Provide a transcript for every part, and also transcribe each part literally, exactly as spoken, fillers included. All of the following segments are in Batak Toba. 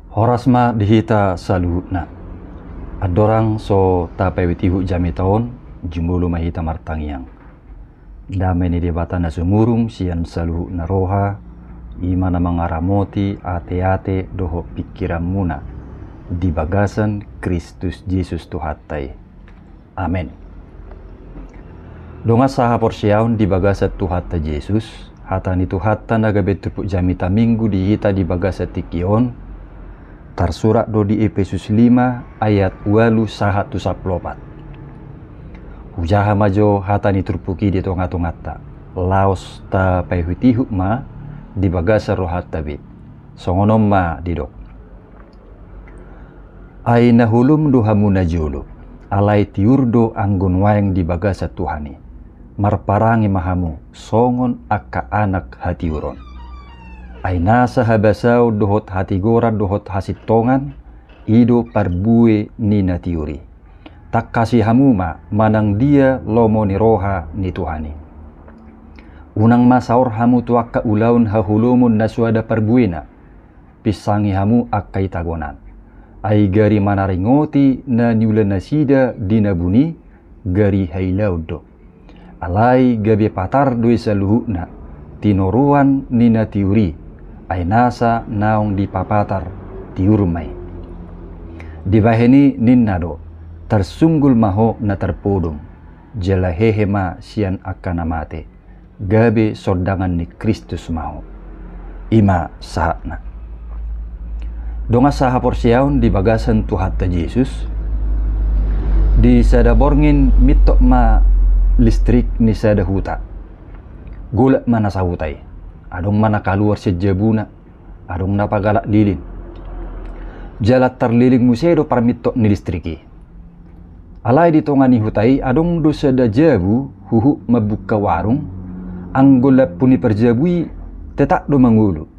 Horas ma di hita saluhutna. Andorang so tapaihutihut jamita on, jumolo ma hita martangiang. Dame ni Debata na sumurung sian saluhutna roha, i ma na mangaramoti ateate dohot pingkiranmuna di bagasan Kristus Jesus Tuhanta i. Amen. Dongan sahaporseaon di bagasan Tuhanta Jesus, hata ni Tuhanta na gabe turpuk jamita Minggu di hita di bagasan tingki on, tarsurat do di Epesus lima ayat ualu sahat tu sampulu opat. Hujaha ma jo hata ni turpuk i di tongatonganta, laos tapaihutihut ma di bagasan rohanta be. Songon on ma didok. Ai na holom do hamu najolo, alai tiur do anggo nuaeng di bagasan Tuhan i. Marparange ma hamu songon angka anak hatiuron. Ai nasa habasaon dohot hatigoran dohot hasintongan, i do parbue ni na tiur i. Tangkasi hamu ma manang dia lomo ni roha ni Tuhan i. Unang ma saor hamu tu angka ulaon haholomon na so ada parbuena. Pinsangi hamu angka itagonan. Ai gari manaringoti na niula nasida di na buni, gari hailaon do. Alai gabe patar do i saluhutna, tinoruan ni na tiur i, ai nasa naung dipapatar tiur ma i. Dibahen i ninna do, tarsunggul ma ho na tarpodom, jala hehe ma sian angka na mate, gabe sondangan ni Kristus ma ho. I ma sahatna. Dongan sahaporseaon di bagasan Tuhanta Jesus, di sada borngin mintok ma listrik ni sada huta. Golap ma na sahuta i. Adong ma na kaluar sian jabuna, adong na pagalak lilin. Jala tarlilin muse do parmintok ni listrik i. Alai di tonga ni huta i adong do sada jabu huhut mambuka warung, anggo lampu ni parjabu i tetap do mangolu,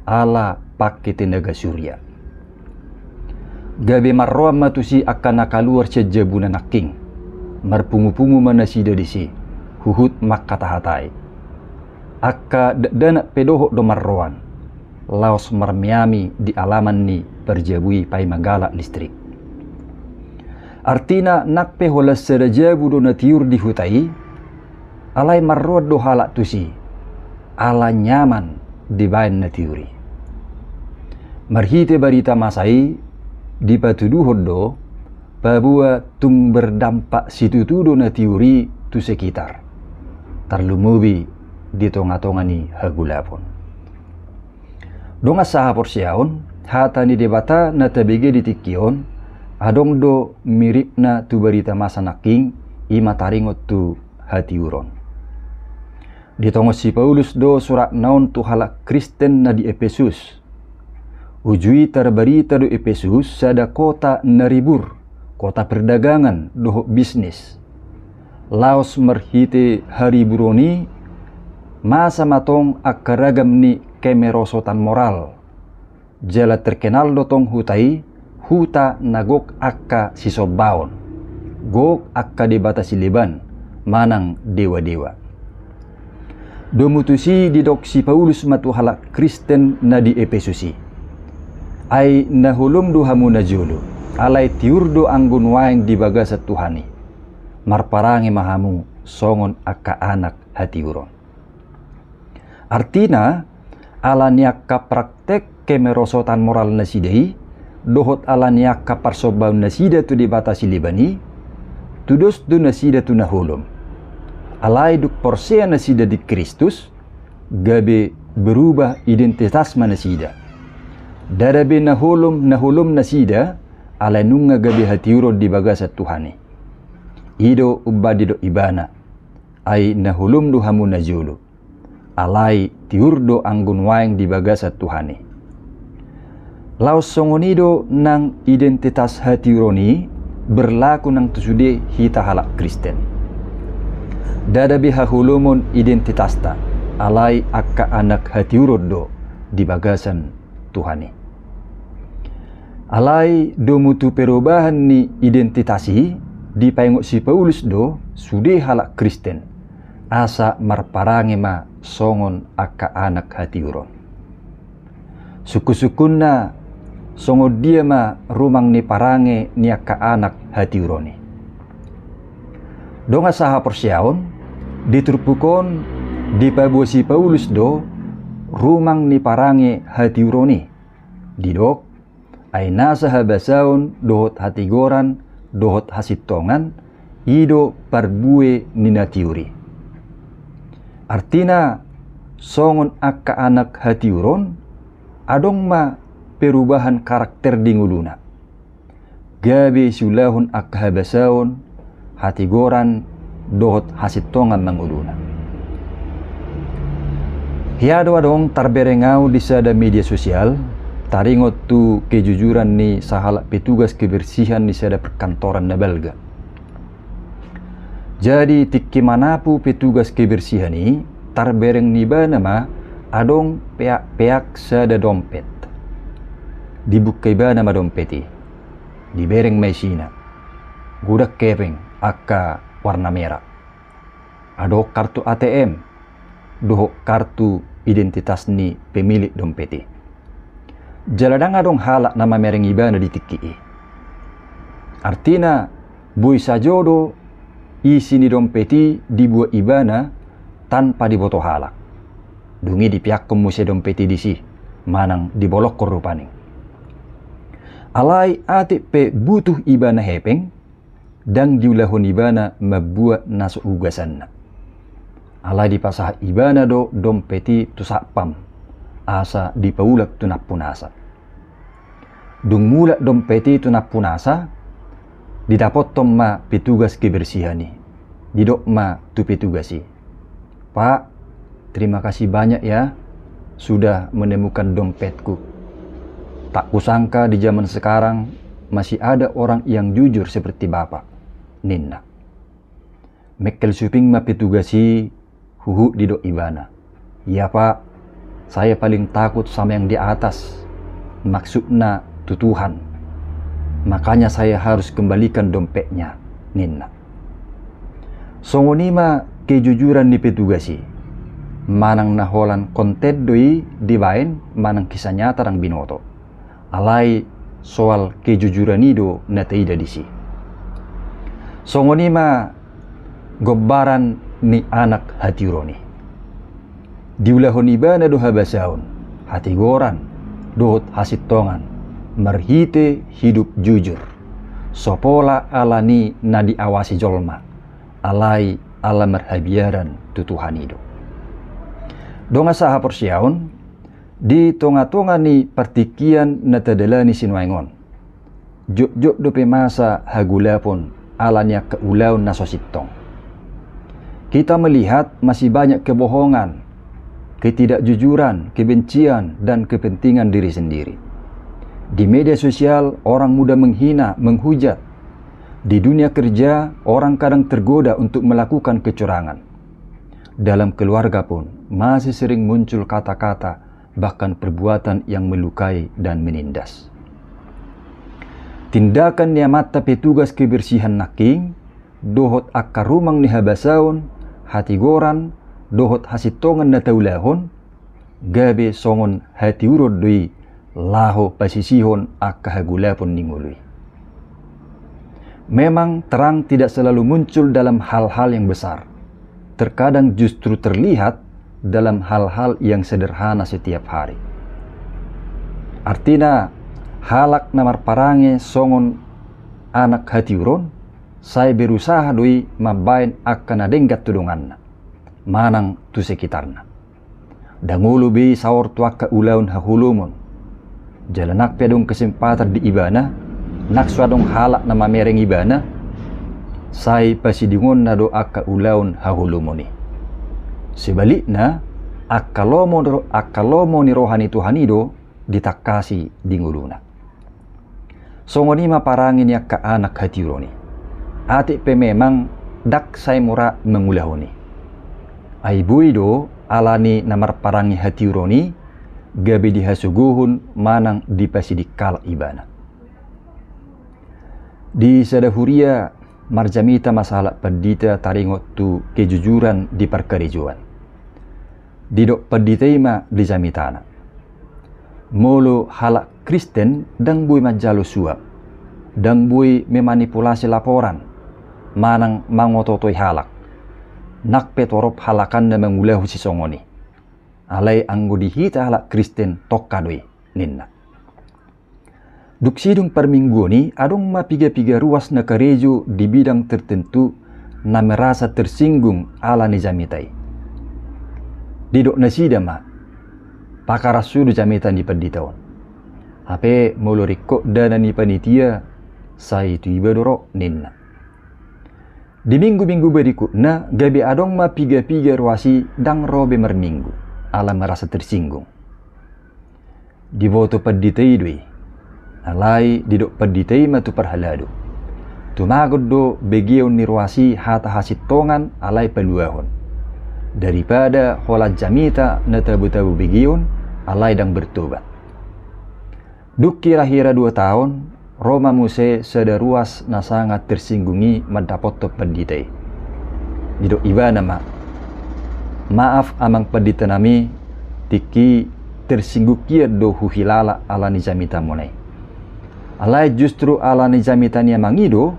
ala pake tenaga surya. Gabe marroan ma tusi angka na kaluar sian jabuna nangkin. Marpungupungu ma nasida disi, huhut mangkatahatai. Angka dakdanak pe dohot do marroan, laos marmeami di alaman ni parjabu i paima galak listrik. Artina nang pe holan sada jabu do na tiur di huta i, alai marroan do halak tusi, ala nyaman dibaen na tiur i. Marhite barita masa i dipatuduhon do, paboa tung berdampak situtu do na tiur i tu sekitar, tarlumobi di tongatonga ni hagolapon. Dongan sahaporseaon, hata ni Debata na tabege di tingki on, adong do miripna tu barita masa nangkin, i ma taringot tu hatiuron. Ditongon si Paulus do suratna on tu halak Kristen na di Epesus. Uju i tarbarita do Epesus sada kota na ribur, kota perdagangan dohot bisnis. Laos marhite hariburon i, masa ma tong angka ragam ni kemerosotan moral. Jala terkenal do tong huta i, huta na gok angka sisombaon, gok angka debata sileban, manang dewadewa. Domu tusi didok si Paulus ma tu halak Kristen na di Epesus i. Ai na holom do hamu najolo, alai tiur do anggo nuaeng di bagasan Tuhan i. Marparange ma hamu songon angka anak hatiuron. Artina, ala ni angka praktek kemerosotan moral nasida i, dohot ala ni angka parsombaon nasida tu debata sileban i, tudos do nasida tu na holom. Alai dung porsea nasida di Kristus, gabe berubah identitas ma nasida. Ndada be na holom, na holom nasida, alai nunga gabe hatiuron di bagasan Tuhan i. I do umbahen didok ibana, ai na holom do hamu najolo, alai tiur do anggo nuaeng di bagasan Tuhan i. Laos songon i do nang identitas hatiuron i berlaku nang tu sude hita halak Kristen. Ndada be haholomon identitasta, alai angka anak hatiuron do di bagasan Tuhan i. Alai domu tu perubahan ni identitas i, dipaingot si Paulus do sude halak Kristen, asa marparange ma songon angka anak hatiuron. Sungkunsungkunna Songon dia ma rumang ni parange ni angka anak hatiuron i? Dongan sahaporseaon, di turpuk on dipaboa si Paulus do rumang ni parange hatiuron i. Didok, ai nasa habasaon dohot hatigoran dohot hasintongan, i do parbue ni na tiur i. Artina, songon angka anak hatiuron, adong ma perubahan karakter di ngoluna. Gabe siulahon angka habasaon, hatigoran, dohot hasintongan ma ngoluna. Hea do adong tarbereng ahu di sada media sosial, taringot tu kejujuran ni sahalak petugas kebersihan di sada perkantoran na balga. Jadi tingki manapu petugas kebersihan i, tarbereng ni ibana ma adong peak-peak sada dompet. Dibuka ibana ma dompet i. Dibereng ma isina. Godang hepeng angka warna merah. Adong kartu A T M dohot kartu identitas ni pemilik dompet i. Jala ndang adong halak na mamereng ibana di tingki i. Artina, boi sajo do isi ni dompet i dibuat ibana tanpa diboto halak. Dung i dipeakkon muse dompet i disi, manang dibolongkon rupani. Alai atik pe butuh ibana hepeng, ndang diulahon ibana mambuat na so ugasanna. Alai dipasahat ibana do dompet i tu satpam, asa dipaulak tu nampunasa. Dung mulak dompet i tu nampunasa, didapothon ma petugas kebersihan i. Didok ma tu petugas i, "Pak, terima kasih banyak ya, sudah menemukan dompetku. Tak kusangka di zaman sekarang masih ada orang yang jujur seperti Bapak," ninna. Mengkel suping ma petugas i, huhut didok ibana, "Iya Pak, saya paling takut sama yang di atas, maksudna tu Tuhan. Makanya saya harus kembalikan dompetnya," ninna. Songon i ma kejujuran ni petugas i. Manang na holan konten do i dibaen, manang kisah nyata ndang binoto. Alai soal kejujuran i do na taida disi. Songon i ma gombaran ni anak hatiuron i. Diulahon ibana do habasaon, hatigoran, dohot hasintongan, marhite hidup jujur. So pola ala ni na diawasi jolma, alai ala marhabiaran tu Tuhan i do. Dongan sahaporseaon, di tonga-tonga ni partingkian na tadalani sinuaeng on, jotjot dope masa hagolapon ala ni angka ulaon na so sintong. Kita melihat masih banyak kebohongan, ketidakjujuran, kebencian, dan kepentingan diri sendiri. Di media sosial, orang mudah menghina, menghujat. Di dunia kerja, orang kadang tergoda untuk melakukan kecurangan. Dalam keluarga pun masih sering muncul kata-kata, bahkan perbuatan yang melukai dan menindas. Tindakan ni amanta petugas kebersihan nangkin, dohot angka rumang ni habasaon, hatigoran, dohot hasintongan na taulahon, gabe songon hatiuron do i laho pasisihon angka hagolapon ni ngolu i. Memang terang tidak selalu muncul dalam hal-hal yang besar. Terkadang justru terlihat dalam hal-hal yang sederhana setiap hari. Artina, halak na marparange songon anak hatiuron, sai berusaha do i mambaen angka na denggan tu donganna, manang tu sekitarna. Ndang olo be i saor tu angka ulaon haholomon. Jala nang pe adong kesempatan di ibana, nang so adong halak na mamereng ibana, sai pasidingonna do angka ulaon haholomon i. Sebalikna, angka lomo, angka lomo ni roha ni Tuhan i do ditangkasi di ngoluna. Songon i ma parange ni angka anak hatiuron i. Atik pe memang ndang sai mura mangulahon i. Ai boi do ala ni na marparange hatiuron i, gabe dihasogohon manang dipasiding halak ibana. Di sada huria marjamita ma sahalak pandita taringot tu kejujuran di parkarejoan. Didok pandita i ma di jamitana, molo halak Kristen ndang boi manjalo suap, ndang boi memanipulasi laporan, manang mangototoi halak, nang pe torop halakanna mangulahon sisongon i. Alai anggo di hita halak Kristen tongka do i, ninna. Dung sidung parmingguon i, adong ma piga-piga ruas na karejo di bidang tertentu na merasa tersinggung ala ni jamita i. Didok nasida ma, pakaras sude jamita ni pandita on. Hape molo ringkot dana ni panitia, sai tu iba do ro, ninna. Di minggu-minggu berikutna, gabe adong ma piga-piga ruas i ndang ro be marminggu, ala merasa tersinggung. Diboto pandita i do i. Alai didok pandita i ma tu parhalado. Tumagon do begeon ni ruas i hata hasintongan alai paluahon, daripada holan jamita na tabo-tabo begeon alai ndang bertobat. Dung hira-hira dua taon, ro ma muse sada ruas na sanga tersinggung i mandapothon pandita i. Didok ibana ma, maaf amang pandita nami, tingki tersinggung hian do huhilala ala ni jamita muna i. Alai justru ala ni jamita ni amang i do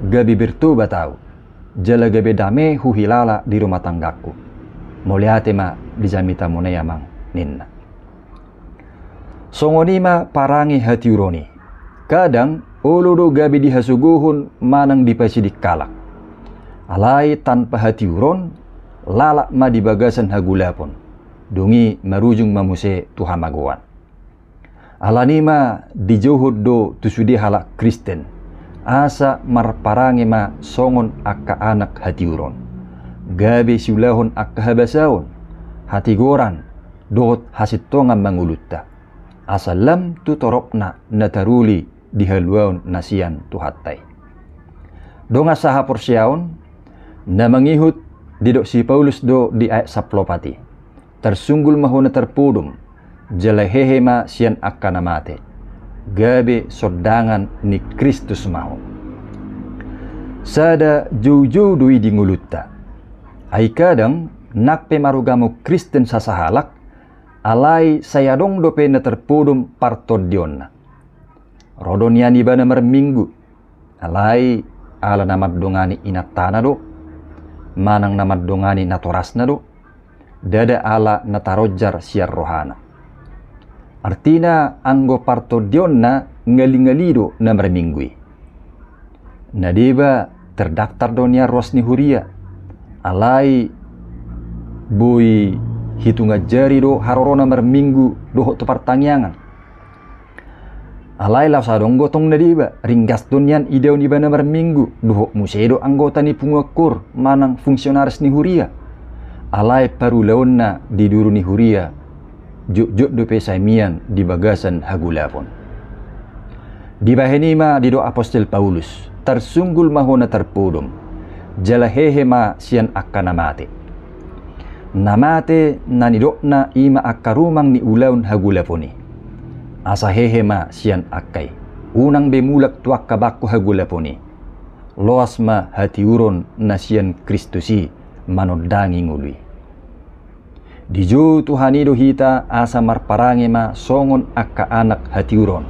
gabe bertobat ahu, jala gabe dame huhilala di rumah tanggangku. Mauliate ma di jamita muna i amang, ninna. Songon i ma parange hatiuron i. Kadang olo do gabe dihasogohon manang dipasiding halak. Alai tanpa hatiuron, lalap ma di bagasan hagolapon. Dung i marujung ma muse tu hamagoan. Ala ni i ma dijouhon do tu sude halak Kristen, asa marparange ma songon angka anak hatiuron, gabe siulahon angka habasaon, hatigoran, dohot hasintongan ma ngolunta, asa lam tu toropna na taruli di haluaon na sian Tuhanta i. Dongan sahaporseaon, na mangihut didok si Paulus do di ayat sampulu opat i, tarsunggul ma ho na tarpodom, jala hehe ma sian angka na mate, gabe sondangan ni Kristus ma ho. Sada joujou do i di ngolunta. Ai kadang nang pe marugamon Kristen sasahalak, alai sai adong dope na tarpodom partondionna. Ro do nian ibana marminggu, alai ala na mandongani inantana do, manang na mandongani natorasna do, ndada ala na taronjar sian rohana. Artina anggo partondionna ngali-ngali do na marminggu i. Na deba terdaftar do nian ruas ni huria, alai boi hitungan jari do harorona marminggu dohot tu partangiangan. Alai laos adong do tong na deba, ringgas do nian idaon ibana marminggu, dohot muse do anggota ni punguan koor manang fungsionaris ni huria. Alai parulaonna di duru ni huria, jotjot dope sai mian di bagasan hagolapon. Dibahen i ma didok apostel Paulus, tarsunggul ma ho na tarpodom, jala hehe ma sian angka na mate. Na mate na nidokna i ma angka rumang ni ulaon hagolapon i. Asa hehe ma sian angka i, unang be mulak tu angka bangko hagolapon i. Loas ma hatiuron na sian Kristus i manondangi ngolu i. Dijou Tuhan i do hita asa marparange ma songon angka anak hatiuron,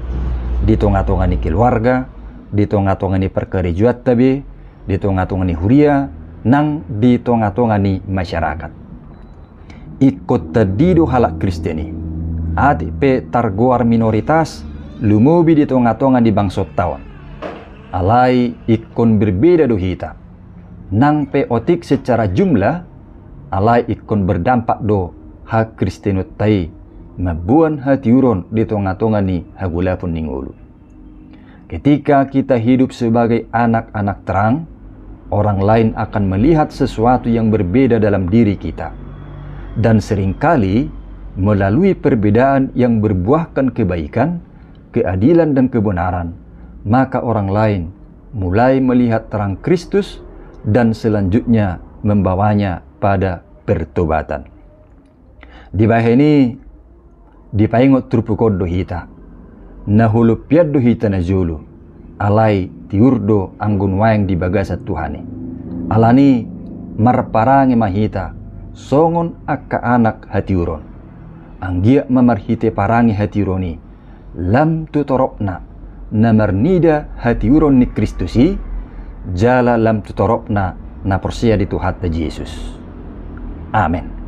di tonga-tonga ni keluarga, di tonga-tonga ni parkarejoanta be, di tonga-tonga ni huria, nang di tonga-tonga ni masyarakat. Ingkon tandi do halak Kristen i. Atik pe targoar minoritas, lumobi di tonga-tonga ni bangsonta on. Alai ingkon berbeda do hita. Nang pe otik secara jumlah, alai ingkon berdampak do hakristenonta i mamboan hatiuron di tonga-tonga ni hagolapon ni ngolu. Ketika kita hidup sebagai anak-anak terang, orang lain akan melihat sesuatu yang berbeda dalam diri kita. Dan seringkali, melalui perbedaan yang berbuahkan kebaikan, keadilan, dan kebenaran, maka orang lain mulai melihat terang Kristus dan selanjutnya membawanya pada pertobatan. Dibahen i, dipaingot turpuk on do hita. Na holompian do hita najolo, alai tiur do anggo nuaeng di bagasan Tuhan i. Ala ni i, marparange ma hita songon angka anak hatiuron. Anggiat ma marhite parange hatiuron i, Lam tu toropna na marnida hatiuron ni Kristus i, jala lam tu toropna na porsea di Tuhanta Jesus. Amen.